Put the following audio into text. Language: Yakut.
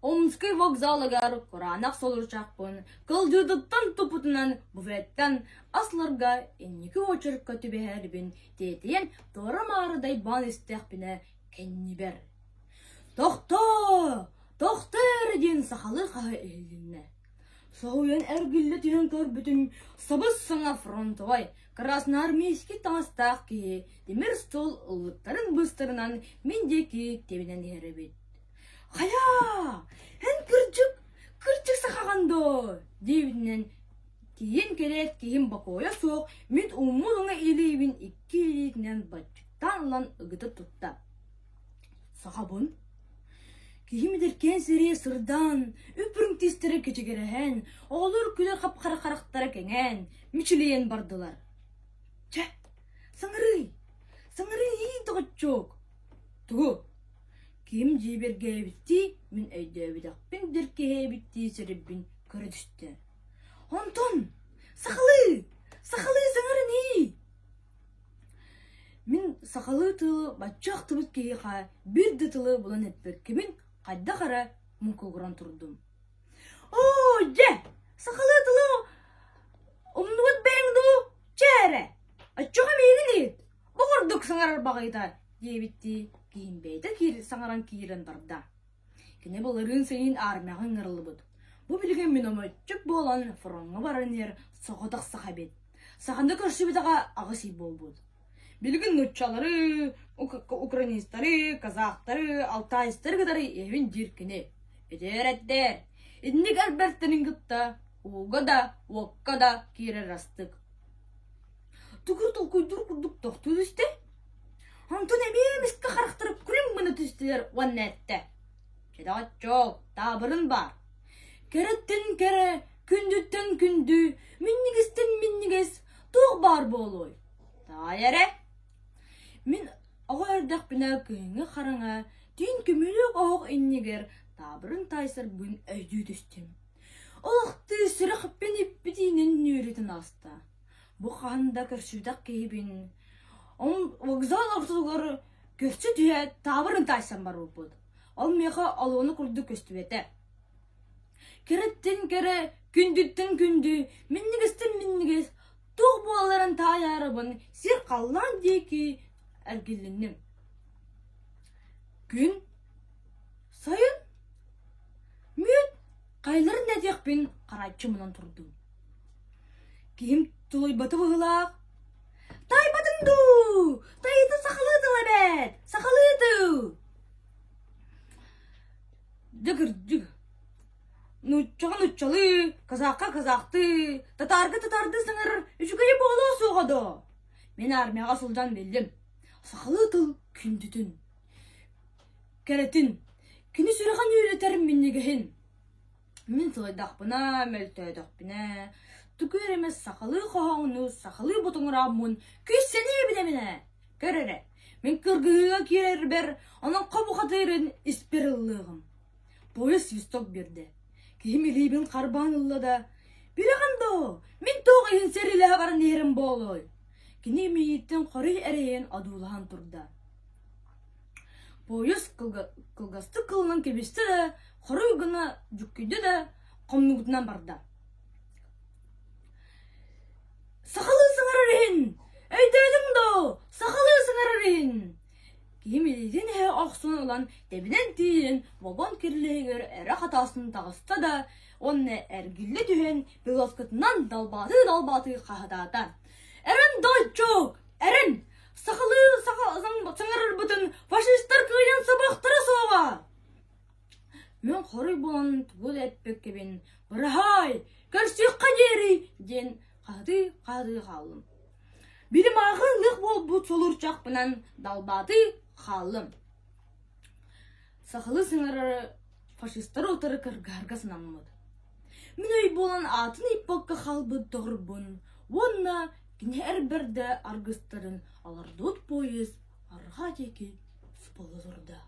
Омскай вокзалыгар кураанах солурчахпын кылдьыытыттан туппутунан буфеттан ас ыларга инники уочаракка түбэһэрбин тиэтийэн туора-маары дайбаан истэхпинэ кэннибэр «Тохтоо! Тохтоо эрэ!» диэн сахалыы хаһыы иһилиннэ. Соһуйан эргиллэ түһэн көрбүтүм сабыс-саҥа фронтовой красноармейский таҥастаах киһи тимир стол ыллыктарын быыстарынан мин диэки тэбинэн иһэр эбит. «Хайаа! Эн кырдьык, кырдьык сахаҕын дуо?» диэбитинэн тиийэн кэлээт киһим бокуойа суох мин ууммут уҥа илиибин икки илиитинэн баччыктаан ылан ыгыта тутта. Сахабын Киһим эдэркээн сирэйэ сырдаан, үп-үрүҥ тиистэрэ кэчигирэһэн, оҕолор күлэр хап-хара харахтара кэҥээн, мичилийэн бардылар. Чэ, саҥарыый, саҥарыый доҕоччуок! Тугу? Ким дьиибэргээбиттии, мин өйдөөбүтэхпин дэркэһээбиттии сирэйбин көрө түстэ. Онтон сахалыы, сахалыы саҥаран ии! Мин сахалыы тылы бачча ахтыбыт киһиэхэ биир да тылы булан эппэккэбин хайдах эрэ муҥкугуран турдум. Оо, дьэ, сахалыы тылы умнубут бэйэҥ дуу, чэ эрэ, оччоҕо миигин иһит, бу курдук саҥарар баҕайыта диэбиттии киһим бэйэтэ саҥаран киирэн барда. Кини былырыын сэнин армияҕа ыҥырыллыбыт. Бу билигин минометчик буолан фроҥҥа баран иһэр соҕотох саха эбит. Саханы көрсүбэтэҕэ аҕыс ый буолбут. Билигин нууччалары, украинецтары, казахтары, алтайстары кытары иһэбин диир кини. Үтүөрэтдэр, инник элбэртэрин кытта ууга да, уокка да киирэр астык. Тугу толкуйдуур курдук тохтуу түстэ. Онтон эмиэ эмискэ харахтара күлүм гына түстүлэр уонна эттэ: «Чэ, таабырын баар. Кэрэттэн кэрэ, күндүттэн күндү, минньигэстэн минньигэс туох баар буолуой? Таай эрэ». Мин оҕо эрдэхпинэ кыһыҥҥы хараҥа түүн көмүлүөк оһох иннигэр таабырын таайсарбын өйдүү түстүм. Олохтуу сүрэхпин иппитиинэн нүөлүтэн ааста. Бу хаһан да көрсүбэтэх киһибин вокзал ортотугар көрсө түһээт таабырын таайсан барбыппыт. Ол миэхэ олуона курдук көстүбэтэ. Кэрэттэн кэрэ, күндүттэн күндү, минньигэстэн минньигэс, туох буоларын таайаарыбын сир-халлаан диэки эргилинним. Күн, сайын, мүөт хайаларын да этиэхпин харааччы мунан турдум. Киһим тулуйбата быһыылаах: «Таайбатыҥ дуу? Тайыта сахалыы тыл эбээт! Сахалыы тыл!» Дьэ кырдьык, нууччаҕа нууччалыы, казахха казахтыы, татаарга татаардыы саҥарар үчүгэйэ буолуо суоҕа дуо? Мин армияҕа сылдьан биллим, сахалыы тыл күндүтүн, кэрэтин, кини сүрэҕин үөрэтэр минньигэһин. Мин сылайдахпына, мөлтөөтөхпүнэ, тугу эрэ эмэ сахалыы хоһооҥну, сахалыы ботугурааммын күүс-сэниэ эбинэбинэ! Көр эрэ, мин кыргыһыыга киирэрбэр онон хобу-хатыырын испэр ыллыаҕым. Поезд свисток биэрдэ. Киһим илиибин харбаан ылла да, «Билэҕин дуо, мин туох иһин сэриилэһэ баран иһэрим буолуой?» Кини миигиттэн хоруй эрэйэн одуулаһан турда. Поезд кылгастык кылынан кэбистэ да, хоруй гына дьүккүйдэ да, хомнугутунан барда. «Сахалыы саҥарар иһин! Өйдөөтүҥ дуо? Сахалыы саҥарар иһин!» Киһим илиитин иһэ охсон ылан тэбинэн тиийэн вагон кирилиэһигэр эрэ хатаасын таҕыста да уонна эргиллэ түһэн пилоткатынан далбаатыы-далбаатыы хаһытаата: «Эрэн, дойчук! Эрэн! Сахалыы саҥарарбытын фашистар кыайан сабыахтара суоҕа!» Мин хоруй буолан тугу да эппэккэбин «Быраһаай, көрсүөххэ диэри!» диэн хаһытыы-хаһытыы хааллым. Били мааҕын лых буолбут солуурчахпынан далбаатыы хааллым. Сахалыы саҥарары фашистары утары кыргыһарга санаммыт. Мин өй буолан аатын ыйппакка хаалбыт доҕорбун уонна кини эр бэрдэ аргыстарын олордубут поезд арҕаа диэки сыпылла турда.